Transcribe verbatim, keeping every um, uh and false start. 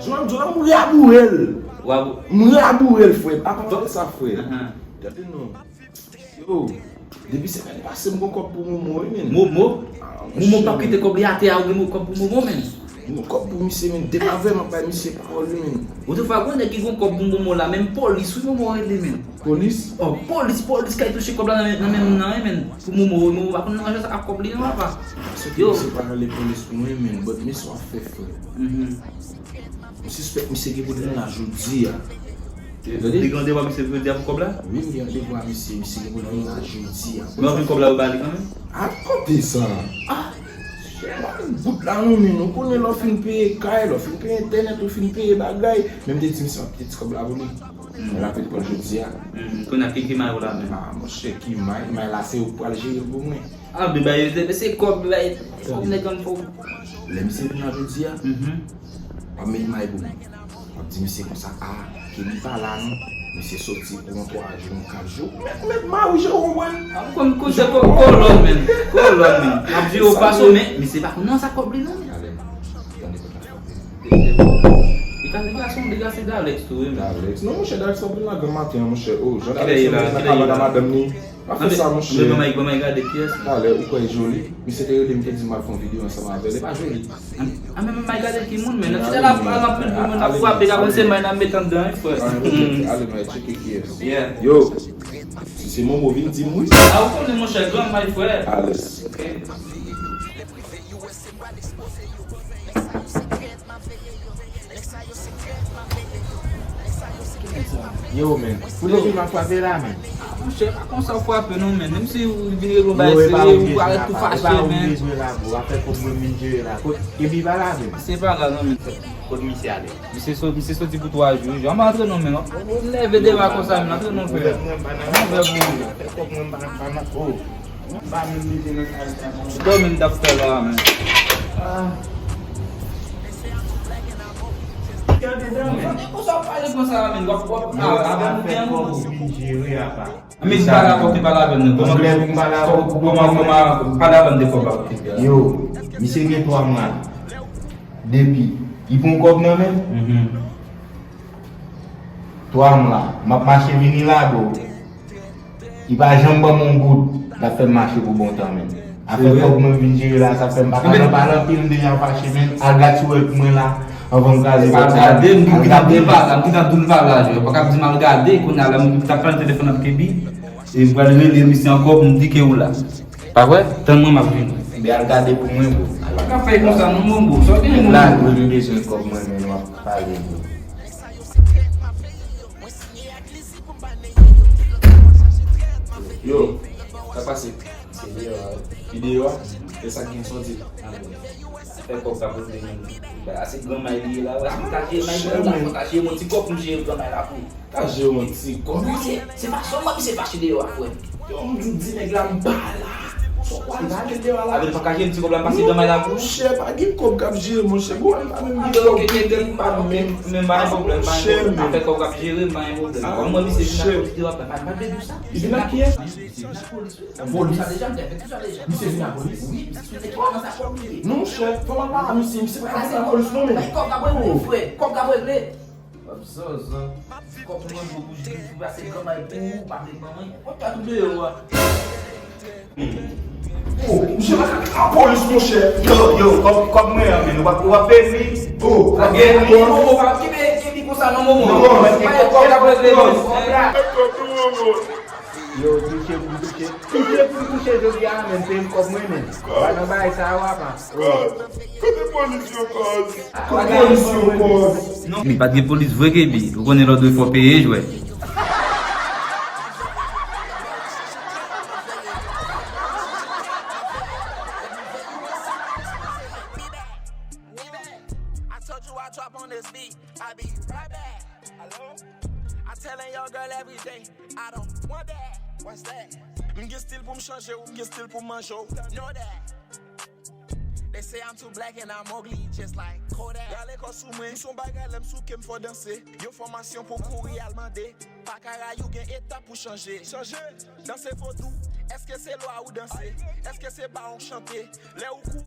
Jan m di w la, m raboure l. M raboure l, frè. Apa pale sa, frè. Tande non. Yo, depi semèn pase, m gon kòb pou Momo, wi, men. Momo? Momo p ap kite kòb li atè a, ou gen kòb pou Momo, men. M gon kòb pou misye, men. Depi avè m ap bay misye pawòl, wi, men. Ou te fè gon nèg ki gon kòb pou Momo la, menm polis, wi, Momo rele, men. Polis? Oh, polis, polis kay touche kòb la nan men, nan men moun nan, wi, men. Pou Momo, wi, Momo pa konn nan jan sa ak kòb li, non, papa. Se ke misye pa rele polis pou mwen, men. But, men sa w ap fè, frè. M sispèk misye gen pou l vin la jodi a. Ou te gen randevou ak misye jodi a pou kòb la? Wi, m gen randevou ak misye, misye gen pou l vin la jodi a. Men w ap jwenn kòb la ou ba li kanmenm? Al kote sa. Ah, chè, m ap bout la non, men ou konnen lè w fin peye kay, lè w fin peye entènèt, ou fin peye bagay. Men m te di misye m ap kite ti kòb la pou li. Men l ap vin pran l jodi a. Kounye a ki, ki may ou la menm? Ah, monchè, ki may? May la se ou k pral jere l pou mwen. Ah, men bay yo, se kòb, bay kòb nèg an fò. Lè misye vin la jodi a, w ap met may pou mwen. W ap di misye konsa, ah, Kemi pa la non. Misye soti pou yon twa jou, yon kat jou. Ou mèt, ou mèt may ou, jan ou konprann. Ah, ou konn koze kò-, kolòn, men. Kolòn, men. Ap di yo pa sou, men misye pa konn nan sa kòb li, non. Talè, tande kòb la frape. Li ka, li ka se yon, li ka se Dalex tou, wi, men. Dalex. Non, monchè, Dalex ap vin la granmaten an, monchè. Oh, jan Dalex ap vin la kabann a madanm li. Pa fè sa, monchè. Ban m gade kiyès. Talè, ou kwè l joli? Misye te rele m, te di m al fè yon videyo ansanm avè l. E pa joli. A, men, men, men, gade ki moun, men. Nan fidèl ap pale anpil pou moun ap frape, ka konn se may n ap met anndan, wi, frè. Ale, ale, mwen tcheke kiyès. Yo, si se Momo, vin di m, wi. A, ou konnen, monchè, gran may, frè. Alèz. Yo, men, pou depi m ap frape la, men. Monchè, pa konsa w frape non, men. Menm si w vin regle yon bagay serye, ou parèt tou fache, men. Yo, e pa ou bezwen la, bro. Afè kòb mwen m vin jere la. Kot, epi pa la, men. Se pa la non, men. Kot misye ale? Misye so-, misye soti pou twa jou. Jan m antre non, men. Ou nève deba konsa, men. Antre non, frè. Ou nève pou ou. Afè kòb mwen m pa nan, pa nan. Oh. M pa menm bezwen nan kay sa. Dòmi m t ap fè la, men. Ah. Konsa w pale konsa la, men. W ap, w ap, avè nou gen moun. Vin jere apa. Men pa rapòte, pale avè m, non. Kòman, kòman, kòman, pale avè m de kòb la, ok. Yo, misye gen twa mwa depi. Li pran kòb nan men. Twa mwa. M ap mache vini la, bro. Li pa janm ban m yon goud, l ap fè m mache pou bon tan menm. Afè kòb mwen vin jere la, sa fè m pa ka nan pale anpil, m deja fache menm. Al gad sou wè pou mwen la, anvan m kraze kòb sa. Al gade, m gentan di l pa la, m gentan di l pa la, yo. Pa ka di m al gade, kounye a la, m t ap pale telefòn ak Kebi, e m pral rele misye ankò pou m di ke ou la. Pa vre? Tann mwen, m ap vini. Ebyen al gade pou mwen, bro. Pa ka fè konsa, non, mon bro. Sa w gen, mon bro? Nèg la dwe m bezwen kòb mwen, men w ap pale, bro. Yo, sa k pase? Se deyò a. Videyo a? E sa k gen, sa w di? Fè kòb ka pote menm. Bagay se gran may li ye la, wè, si m ta jere may li la, m ta jere yon ti kòb pou m jere gran may la pou ou. Ta jere yon ti kòb. Non, se, se pa sèlman misye fache deyò a, frè. Yo, m di, di nèg la m pa la. Sa w pral di deyò a la? Avè l pa ka jere m ti kòb la, m pase gran may la pou ou. Monchè, pa gen kòb k ap jere, monchè. Bon, m pa menm gen kòb, m pa menm. Men pa gen pwoblèm, pa gen pwoblèm. Afè kòb k ap jere, pa gen pwoblèm. Kòm mwen, misye vin ak kòb videyo a, pa, pa, pa vle di sa. Li vin ak kiyès? Misye vin ak polis, wi. Polis? Sa deja, m te fè tout sa deja. Misye vin ak polis? Wi, misye sou nèg ki nan sa kòb li ye. Non, monchè, fò m al pale a misye, misye pa ka vin ak polis, non, men. Bay kòb k ap regle, frè. Kòb k ap regle. W ap zanzan. Kòb mwen gwo bouch gri pou pase granmay pou ou, pa vle ban mwen. Kot ka tou deyò a? Oh, misye pa ka polis, monchè. Yo, yo, kòb, kòb mwen an, men ou pa, ou pa peye li. Oh, pa gen li, non, pa ki be, ki bi konsa non, momo. Non, men pa kòb k ap regle non. Yo, touche pou touche. Touche pou touche jodi a, men peye m kòb mwen, men. Pa nan bagay sa yo, apa. Kote polis yo, kòz? Kote polis yo, kòz? Non, men pa t gen polis vre, Kebi. Ou konnen lòt de fò peye, jwè. I told you I drop on this beat, I be right back. Hello? I telling your girl every day, I don't want that. What's that? M gen stil pou m chanje w, m gen stil pou m manje w. Know that. They say I'm too black and I'm ugly, just like Kodak. Rale kò sou mwen, m son bagay lè m souke m fò danse. Yon fòmasyon pou kouri al mande. Pa ka rayi w, gen etap pou chanje. Chanje! Danse vodou, èske se lwa ou danse? Èske se ba ou chante? Lè ou kou